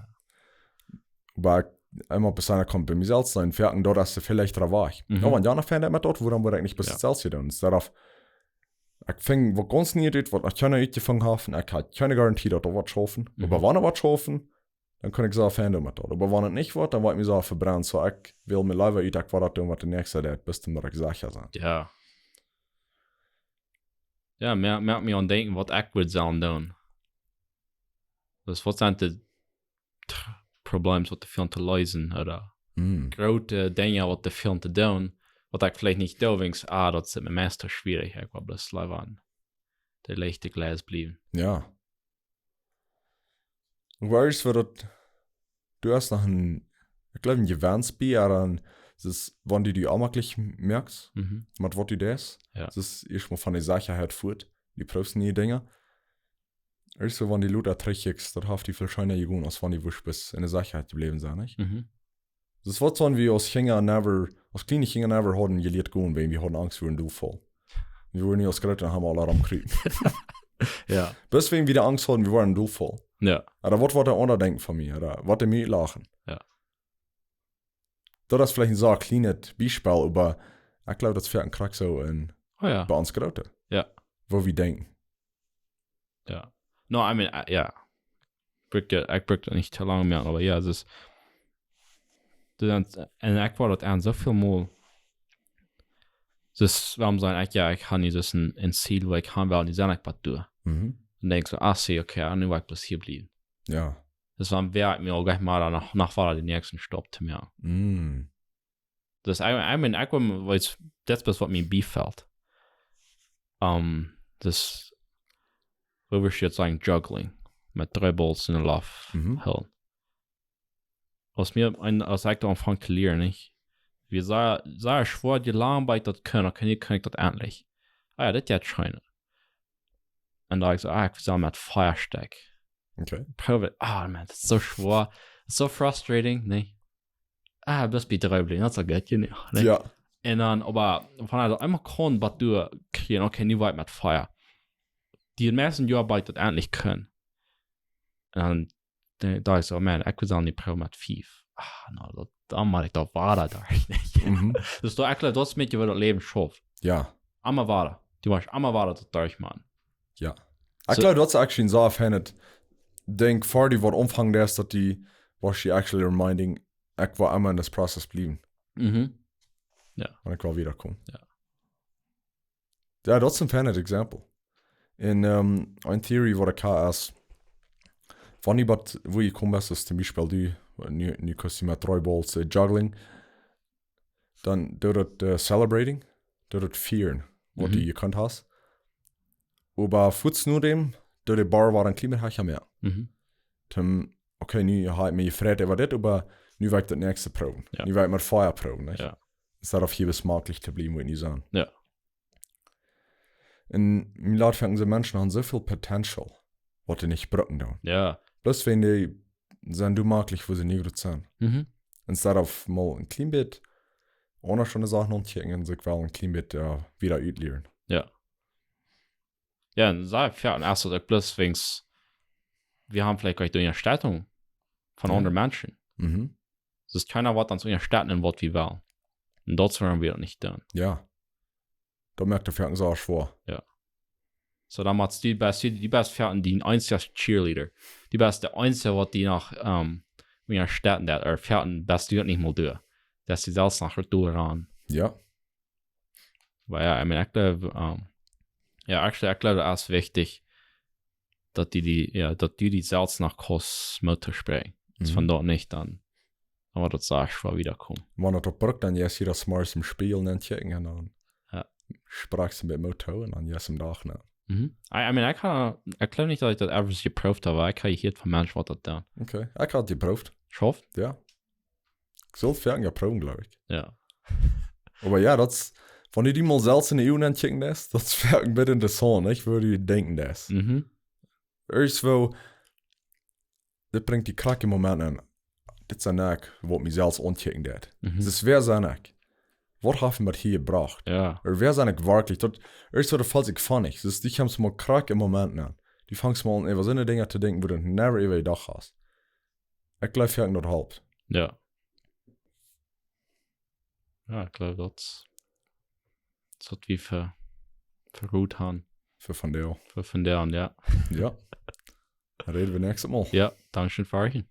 Oba ekj, eemol bloos aun, kjemt bie mie selfst aun, foaken daut es väl leichta Wajch. Mhm. Jo, wan jana finjt daut met daut, wuarom wudd ekj nich bloos, jo, daut selfst doonen? Daut es, ekj finj, waut gaunz nieet ut, waut noch kjeena utjefungen haft, un ekj ha kjeene Garantie, daut daut woat schaufen. Mhm. Oba wan et woat schaufen, dan kaun ekj soo foaken met daut. Oba wan et nich woat, dan woa ekj mie soo vebrennen. Soo, ekj well mie leewa ut, ekj woa daut doonen, waut de näakjsta deit, bat daut ekj secha sie. Jo. Jo, moakt, moakt mie aun denkjen, waut ekj wudd sellen doonen. Daut es, waut sent de, Problems waut doa fälen to leesen, ooda Mm. groote Dinja waut doa fälen to doonen, waut ekj veleicht nich doo, wäajens, ah, daut es mie meist too schwierich, ekj well bloos leewa aun de leichte Gleis bliewen. Jo. Oba ieescht wudd daut, du hast noch een, ekj jleew, een Jewenst bie, ooda een, daut es, wan du die onjemaklich moakst, Mhm. met waut du deist, Jo. daut es ieescht mol von de Sechaheit fuat, du proowst niee Dinja. Ieescht soo, wan du lota trigjkjikjst, daut haft die väl scheena jegonen, aus wan du wurscht best enne Sechaheit jebläwen sennen, nich? Mhm. Daut es waut, wan wie aus Kjinja never, aus kjliene Kjinja never hauden jelieet gonen, wäajen wie hauden Angst, wie wudden dootfaulen. Wie wudden nu aus Groote haben aula romkrupen. Jo. Bloos wäajen wie de Angst hauden, wie wudden dootfaulen. Jo. Ooda waut woat de aundra denkjen von mie? Ooda waut dee mie utlachen? Jo. Daut es veleicht een soo kjlienet Biespel, oba ekj jleew, daut es foaken krakjt soo en, Oh jo. bie ons Groote. Jo. Woo wie denkjen. Jo. No, I mean, I, jo. Ekj bruck, ekj bruck daut nich too lang mea, oba jo, daut es, daut es, un ekj woa daut aun soo väl mol, daut es, wuarom saj ekj, jo, ekj hab nich daut een, een Ziel, waut ekj haben well, dee sent ekj waut doa. Mhm. Un denkj soo, ah, see, okay, jo, nu well ekj bloos hia bliewen. Jo. Daut es dan, woa ekj mie uk ieescht mol noch, noch wieda dän näakjsten Stap to moaken. Mm. Daut es, I, I mean, ekj woa, weetst, daut es waut mie biefelt. Ähm, daut es, woo wie daut sajen, juggling, met dree Balls enne Loft Mhm. hoolen. Aus mie een, aus ekj doa aunfunk to lieren, nich? Woo sea, sea schwoa, woo lang bie daut kunn, okay, nu kunn ekj daut endlich. Ah jo, daut jeit scheen. Un dan ekj soo, ah, ekj well met vea Stekj. Okay. Proow et. Ah, Maun, daut es soo schwoa. Daut es soo frustrating, nä? Ah, bloos bie dree bliewen, daut es aul goot jenuach, nä? Jo. Un dan, oba wan ekj daut eemol kunn, waut du kjrieen, okay, nu woa ekj met vea. Dee meisten Joa bie daut endlich kunn. Un dan, dan docht ekj soo, Maun, ekj well nu proowen met fief. Ah, no, daut, dan mott ekj daut wada derch, nä? Mhm. Daut es doch, ekj jleew, daut es een bät woo daut Läwen schauft. Jo. Emma wada. Du woascht emma wada daut derchmoaken. Jo. Ekj So jleew, daut es actually een sea feinet Dinkj, ver du waut aunfangen deist, daut du, woascht du actually reminding, ekj well emma en daut Prozess bliewen. Mhm. Jo. Un ekj well wiedakomen. Jo. Jo, daut es een feinet Example. Un, ähm, eene Theorie waut ekj hab es, wan du waut, woo du jekomen best, es toom Biespel du, nu, nu kaust du met dree Balls, äh, juggling, dan doo daut, äh, celebrating, doo daut fieren, waut du Mhm. jekunt hast. Oba fuaz no däm, doo de Bar wada een kjlien bät hecha moaken. Mhm. Toom, okay, nu hab ekj mie jefreit äwa dit, oba nu well ekj daut näakjste proowen. Jo. Nu well ekj met vea proowen, nä? Jo. Enne Städ hia bloos maklich to bliewen, woo ekj nu sie. Jo. Un mie lat foaken, soo Menschen haben soo väl Potential, waut see nich brucken doonen. Jo. Bloos wäajen dee sent doa maklich, woo see nu jrod sent. Mhm. Enne Städ mol een kjlien bät aundasch aun de Sachen auntochecken un sikj wel een kjlien bät, jo, wieda utlieren. Jo. Jo, un soo, jo, un aus daut uk bloos wäajen, wie haben veleicht uk de Unjastettunk von Jo. aundre Menschen. Mhm. Daut es kjeena waut ons unjastetten en waut wie wellen. Un daut sellen wie uk nich doonen. Jo. Daut moakt daut foaken soo schwoa. Jo. Soo, dan motst du, best du, du best foaken dee eensja Cheerleader. Du best de eensja waut die noch, ähm, unjastetten deit, ooda foaken best du daut nich mol doa. Daut du selfst noch doa aun. Jo. Oba jo, I mean, ekj jleew, ähm, jo, actually, ekj jleew, daut es wichtich, daut du die, jo, daut du die selfst noch kaust Moot toospräakjen. Aus Mhm. wan daut nich, dan, dan woat daut sea schwoa wiedakomen. Wan daut opp brukt, dan jeist du daut morjes em Spieejel auntochecken un dan Jo. sprakjst du met Moot too un dan jeist du em Dach no. Mhm. I, I mean, ekj hab, ekj jleew nich, daut ekj daut ever jeprooft hab, oba ekj hab jehieet von Menschen, waut daut doonen. Okay, ekj hab daut jeprooft. Schauft? Jo. Ekj sull et foaken proowen, jleew ekj. Jo. Oba jo, daut es, wan du die mol selfst enne Uagen auntochecken deist, daut es foaken een bät interessaunt, nich? Woo du denkjen deist. Mhm. Ieescht woo, dit brinjt die krakjt Momenten aun. Dit sie ekj, waut mie selfst auntochecken deit. Mhm. Daut es, wäa sie ekj? Waut haft mie daut hia jebrocht? Jo. Ooda wäa sie ekj werkjlich? Daut, ieescht woo, daut felt sikj funny. Daut es, du kjemst mol krakjt Momenten aun. Du fangst mol aun, äwa soone Dinja to denkjen, woo du never äwa jedocht hast. Ekj jleew, foaken daut halpt. Jo. Jo, ekj jleew, daut, daut wie fa, fa goot haben. Fa vondoag. Fa vondoag, jo. Jo. Dan räden wie näakjstet Mol. Jo, dankscheen fa horchen.